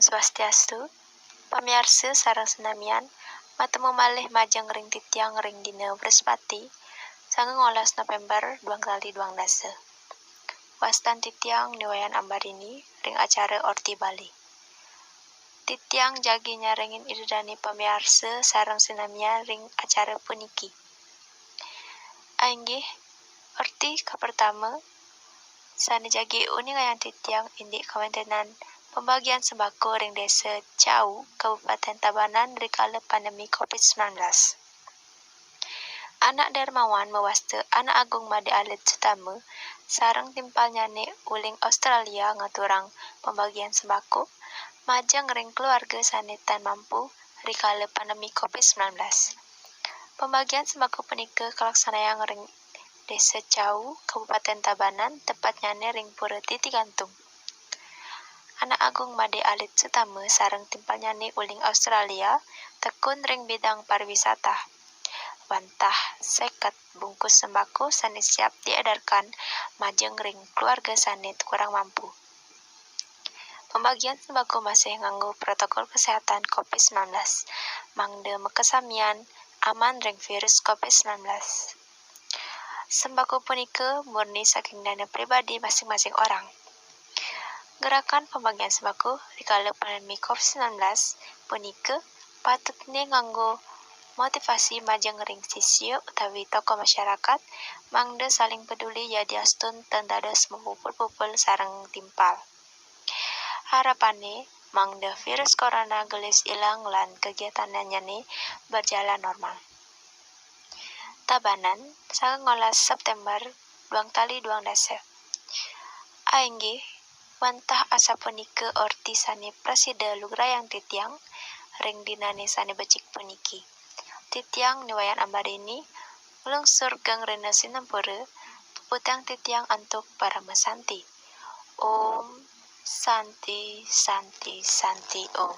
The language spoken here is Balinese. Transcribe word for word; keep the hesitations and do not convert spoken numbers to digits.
Swastiastu, pamiarsa sareng senamian, matemu malih majeng ring titiang ring dina Wrespati, sangang welas November duang tali duang dasa. Wastan titiang Ni Wayan Ambarini ring acara Orti Bali. Titiang jagi nyarengin Ida Dane pamiarsa sareng senamian ring acara puniki. Inggih, orti kapertama, sane jagi uningayang titiang indik kawentenan pembagian sembako ring Desa Cau, Kabupaten Tabanan, rikala pandemi covid sembilan belas. Anak dermawan mawasta Anak Agung Made Alit Sutama sareng timpalnyane uling Australia ngaturang pembagian sembako majeng ring keluarga sane tan mampu rikala pandemi covid sembilan belas. Pembagian sembako punika kalaksanayang ring Desa Cau, Kabupaten Tabanan, tepatnyane ring Pura Titi Gantung. Anak Agung Made Alit Sutama sareng timpalnyane uling Australia tekun ring bidang pariwisata. Wantah seket bungkus sembako sane siap diedarkan majeng ring keluarga sane kurang mampu. Pembagian sembako masih nganggo protokol kesehatan covid sembilan belas, mangda makasamian aman ring virus covid sembilan belas. Sembako punika murni saking dana pribadi masing-masing orang. Gerakan pembagian sembako rikala pandemi covid sembilan belas punika patutne nganggo motivasi majeng ring sisia utawi tokoh masyarakat, mangda saling peduli yadiastun tan dados mapupul-pupul sareng timpal. Harapane mangda virus corona gelis ilang lan kegiatannyane berjalan normal. Tabanan, sangang welas September, duang tali duang dasa. Inggih, wantah asapunika orti sane prasida lugrayang titiang ring dinane sane becik puniki. Titiang Ni Wayan Ambarini, nglungsur geng rena sinampura, puputang titiang antuk parama santi. Om Santi, Santi, Santi Om.